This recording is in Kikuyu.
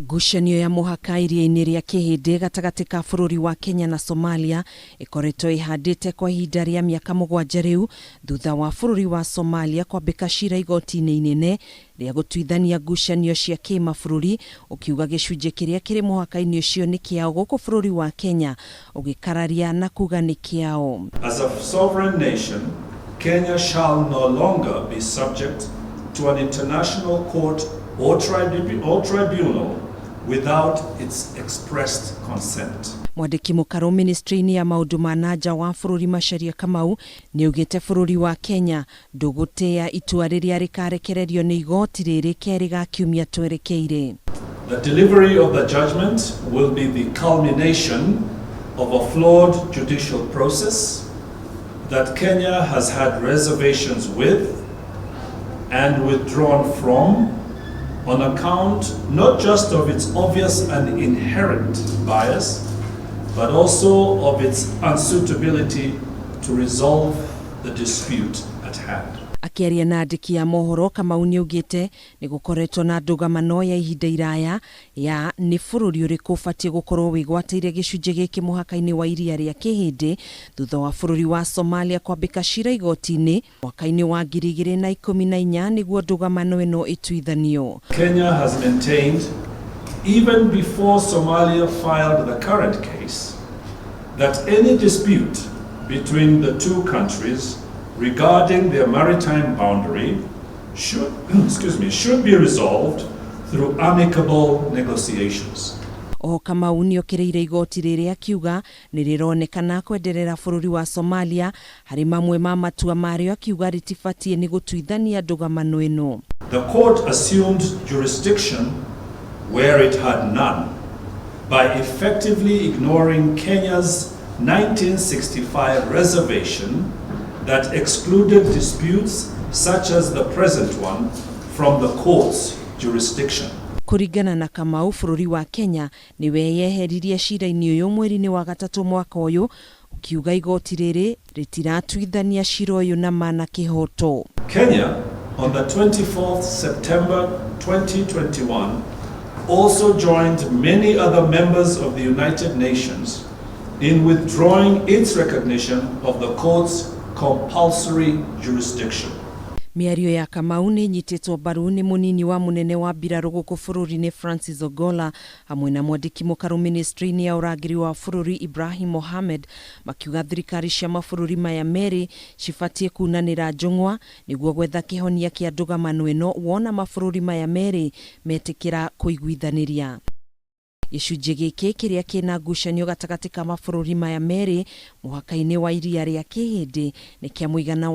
Ngucanio ya mũhaka iria-inĩ rĩa Kĩhĩndĩ gatagatĩ ka bũrũri wa Kenya na Somalia ĩkoretwo ĩhandĩte kwa ihinda rĩa mĩaka 7 rĩu, thutha wa bũrũri wa Somalia kwambĩka cira igoti-inĩ inene rĩa gũtuithania ngucanio cia kĩmabũrũri, ũkiuga gĩcunjĩ kĩrĩa kĩrĩ mũhaka-inĩ ũcio nĩ kĩao, gũkũ bũrũri wa Kenya ũgĩkararia na kuga nĩ kĩao. As a sovereign nation, Kenya shall no longer be subject to an international court or tribunal without its expressed consent. Mwandĩki mũkarũ ministry-inĩ ya maũndũ ma nanja wa bũrũri Macharia Kamau nĩ augĩte bũrũri wa Kenya ndũgũtĩĩa itua rĩrĩa rĩkarekererio nĩ igoti rĩrĩ kerĩ ga kiumia twerekeire. The delivery of the judgment will be the culmination of a flawed judicial process that Kenya has had reservations with and withdrawn from on account not just of its obvious and inherent bias, but also of its unsuitability to resolve the dispute at hand. Akĩaria na andĩki a mohoro, Kamau nĩ augĩte nĩ gũkoretwo na ndũgamano ya ihinda iraya ya nĩ bũrũri ũrĩkũ ũbatiĩ gũkorwo wĩgwatĩire gĩcunjĩ gĩkĩ mũhaka-inĩ wa iria rĩa Kĩhĩndĩ, thutha wa bũrũri wa Somalia kwambĩka cira igoti-inĩ mwaka-inĩ wa 2014 nĩguo ndũgamano ĩno ĩtuithanio. Kenya has maintained, even before Somalia filed the current case, that any dispute between the two countries regarding their maritime boundary should, excuse me, should be resolved through amicable negotiations. Oho Kamau nĩ okĩrĩire igoti rĩrĩ akiuga nĩ rĩronekana kwenderera bũrũri wa Somalia harĩ mamwe ma matua marĩo, akiuga rĩtibatiĩ nĩ gũtuithania ndũgamano ĩno. The court assumed jurisdiction where it had none by effectively ignoring Kenya's 1965 reservation that excluded disputes such as the present one from the court's jurisdiction. Kũringana na Kamau, bũrũri wa Kenya nĩ weyeheririe cira-inĩ ũyũ mweri-inĩ wa gatatũ mwaka ũyũ, ũkiuga igoti rĩrĩ rĩtiratuithania cira ũyũ na ma na kĩhoto. Kenya, on the 24th September 2021, also joined many other members of the United Nations in withdrawing its recognition of the court's compulsory jurisdiction. Mĩario ya Kamau nĩ ĩnyitĩtwo mbaru nĩ mũnini wa mũnene wa mbirarũ gũkũ bũrũri-inĩ Francis Ogola, hamwe na mwandĩki mũkarũ ministry-inĩ ya ũrangĩri wa bũrũri Ibrahim Mohamed, makiuga thirikari cia mabũrũri maya merĩ cibatiĩ kunanĩra njũng'wa nĩguo gwetha kĩhonia kĩa ndũgamano ĩno, wona mabũrũri maya merĩ metĩkĩra kũiguithanĩria. Gĩcunjĩ gĩkĩ kĩrĩa kĩna ngucanio gatagatĩ ka mabũrũri maya merĩ mũhaka-inĩ wa iria rĩa Kĩhĩndĩ nĩ kĩa mũigana wa